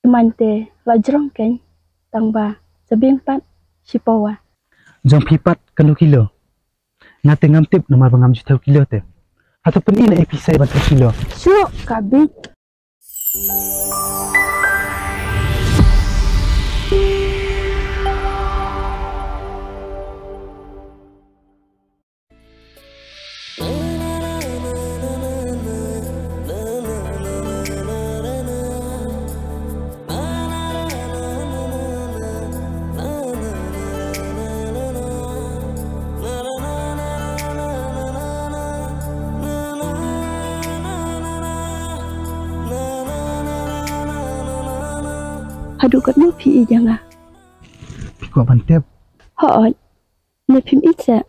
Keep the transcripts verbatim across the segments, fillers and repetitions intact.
Tymmen te la jrong kein, tang ba jabieng pat shi pawa. Jong phi pat katno kilo? Nga te ngam tip namar ba ngam ju thew kilo te. Hato pyni na A P C ban thew kilo. Shuh ka bit. Haduh katno phi ïeit ïa nga? Phi kwah ban tip? Hooid. Ne phim ïeit seh?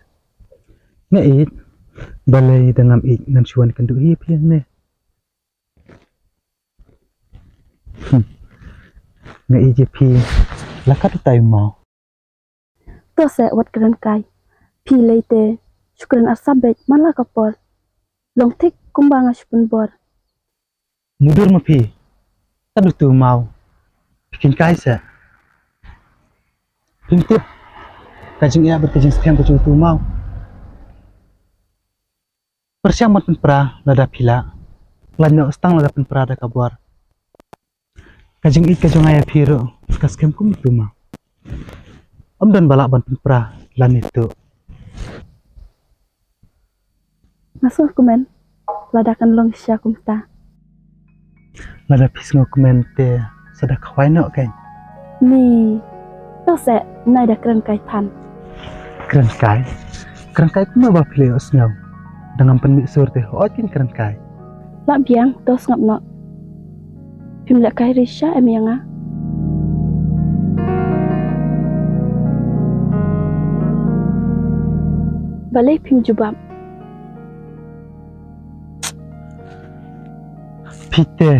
Nga ïeit. Balei da ngam ïeit ngan shu wan kynduh hi phi ne? Hmm. Nga ïeit ïa phi la kat utai u maw. To seh wat kren kai. Phi lei te shu kren arsap beit man la ka por. Long thik kumba nga shu pynbor. Mudui ma phi. Kat utu u maw. Phi kren kai seh. Phim tip ka jingeh bad ka jingskhem ka jong utu u maw. Pyrshang ban pynpra lada phi lah. Lait noh tang lada pynpra da ka bor. Ka jingïeit ka jong nga ïa phi ruh ka skhem kum utu u maw. Ym don ba lah ban pynpra lane tuh. Nga sngewkmen lada kan long shisha kumta. Lada phi sngewkmen te sa da khawai noh kein. Ni, to seh, nai da kren kai than. Kren kai? Kren kai kumno ba phi la ïohsngew? Da ngam pynmih sur te hooid kein kren kai. Lah biang, to sngap noh. Phim leh kai ri shisha em ïa nga? Balei phim jubab? Phi te,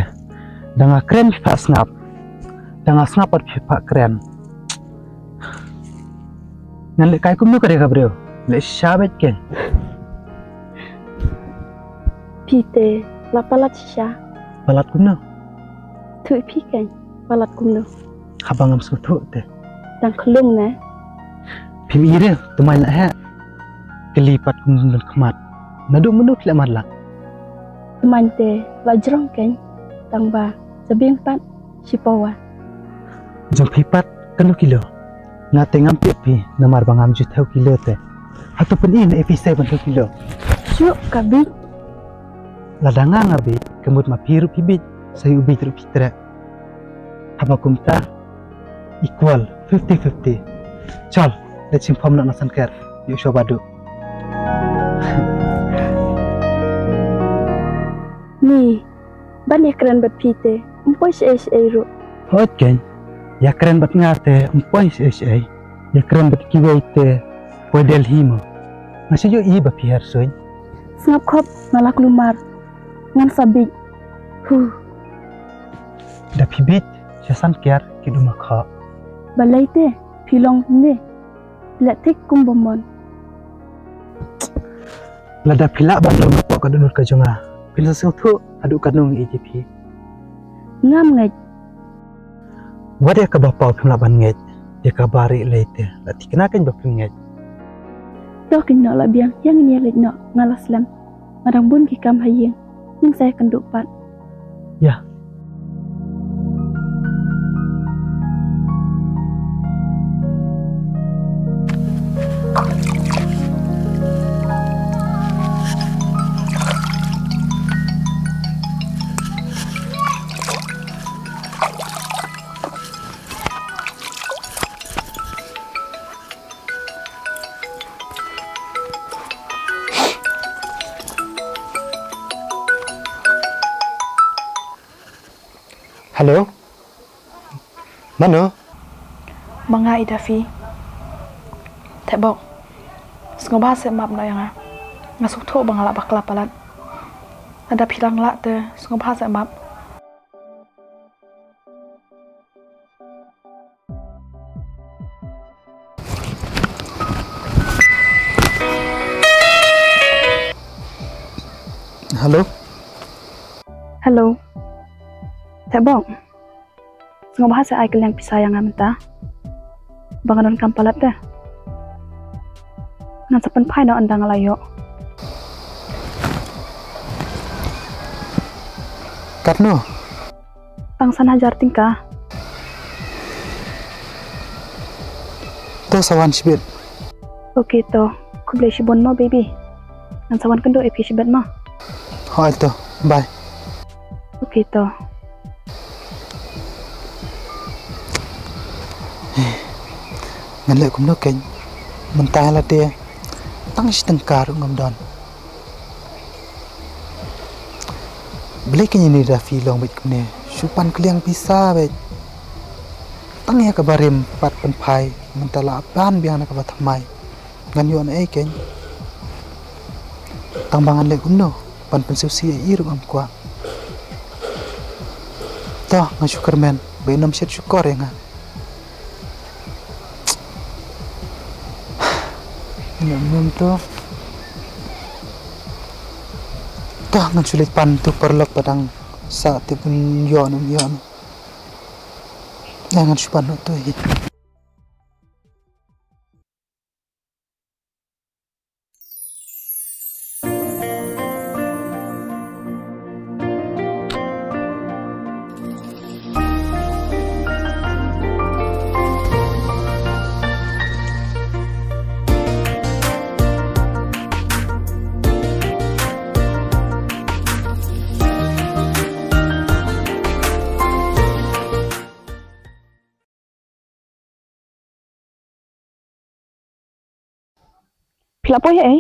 da nga kren phi phah sngap. Da nga sngap pat phi phah kren. Ngan leh kai kumno ka ri ka briew? Leh shisha beit kein. Phi te, la palat shisha. Palat kumno? Thuh phi kein, palat kumno? Haba ngam sngewthuh te. Dang khlung ne. Phim ïeit re, tymmen la heh. Kylli pat kum dun khmat. Naduh mynno phi la mad lah? Tymmen te la jrong kein, tang ba jabieng pat shi pawa. Jong phi pat katno kilo? Nga te ngam tip phi namar ba ngam ju thew kilo te. Hato pyni na A P C ban thew kilo. Shuh ka bit. Lada nga nga bit, ka mut ma phi ruh phi bit, sa ïa u bit ruh phi treh. Haba kumta, equal, fifty fifty. Chal, leit shim phom noh na san ker, ïoh shuwa ba duh. Ni, ban ïa kren bad phi te, ym poi shaei shaei ruh. Hooid kein, ïa kren bad nga te, ym poi shaei shaei. Ïa kren bad kiwei te, poi Delhi mo. Nga shu ïohi ba phi her suiñ. Sngap khop, nga la kulmar. Ngan sa bit. Huh. Da phi bit, sha san ker, ki duma kha. Balei te, phi long ne. Leh thik kum ba mon. Lada phi lah ban long hapoh ka dohnud ka jong nga. Phin sa sngewthuh, haduh katno nga ïeit ïa phi. Ngam ngeit. Wat ïa kaba paw phim lah ban ngeit, ïa kaba rieh lei te, la thikna kein ba phim ngeit. To kein noh la biang, ïa ngin ïa leit noh, nga la slem. Nga dang bun ki kam ha ïing, ngin sa ïakynduh pat. Ïa. Hello? Mano? Ma nga i Dafi. Thebok. Sngewbha seh map noh ïa nga. Nga sngewthuh ba nga la bakla palat. Lada phi dang lah te sngewbha seh map. Hello. Hello. Thebok. Sngewbha sa ai kylliang pisa ïa nga mynta ba nga donkam palat te. Ngan sa pynphai noh ynda nga la ïoh. Katno? Tang san hajar tyngka. To sa wan shibit. Ok to. Khublei shibun mo baby. Ngan sa wan kynduh ïa phi shibit mo. Hooid to. Bye. Ok to. Ngan leh kumno keiñ? Mynta la te tang shi tyngka ruh ngam don. Balei keiñ ïa ini da phi long beit kumne? Shu pan kylliang pisa beit. Tang ïa kaba rim pat pynphai mynta la ban biang na kaba thymmai. Ngan ïoh na ei keiñ? Tang ba ngan leh kumno? Ban pynsngewsih ïa i ruh ngam kwah. To, nga shu kyrmen ba in ym shet shukor ïa nga. Ïa mem to. To, ngan shu leit pan tu paralok ba dang sah tip un ïoh ne ym ïoh ne. Ïa, ngan shu pan noh tu hi. Phi la poi ei?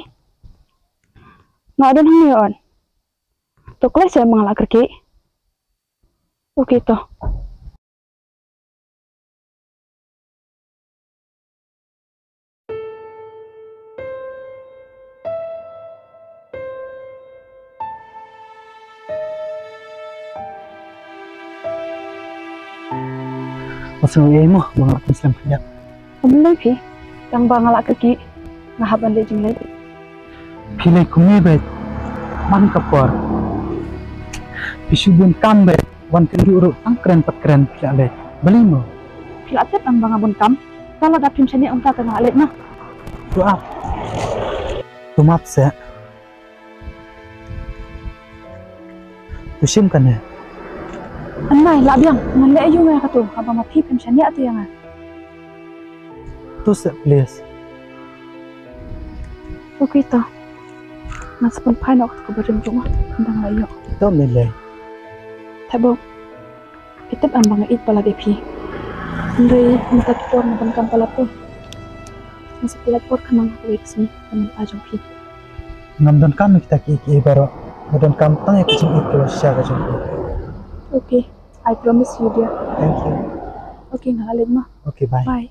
Nga don hangne on. To kloi se ma nga la kyrkieh. Ok to. Wat sngew ei mo ba nga la pynslem khyndiat. Ym lei phi, tang ba nga la kyrkieh, nga hap ban leit jingleit. Phi leit kumne beit man ka por. Phi shu bun kam beit, wan kynduh ruh tang kren pat kren phi la leit. Balei mo? Phi la tip em ba nga bun kam. Te lada phim shaniah kumta te nga la leit noh. To ap. To map seh. To shim kane. Anmai, lah biang, ngan leh aïu nga ïa kato, haba ma phi phim shaniah te ïa nga. To seh please. Ok to. Ngan sa pynphai noh kato kaba rim jong nga, ynda nga la ïoh. To me lei. Thait bok. Phi tip em ba nga ïeit palat ïa phi. Hynrei mynta ki por nga donkam palat to. Nga sa pynlait por khnang ha kawei ka sngi ka mynta jong phi. Ngam donkam ïa kita kiei kiei baroh. Nga donkam tang ïa ka jingïeit kaba shisha ka jong phi. Okay, I promise you, dear. Thank you. Okay, nga la leit mo. Okay, bye. Bye.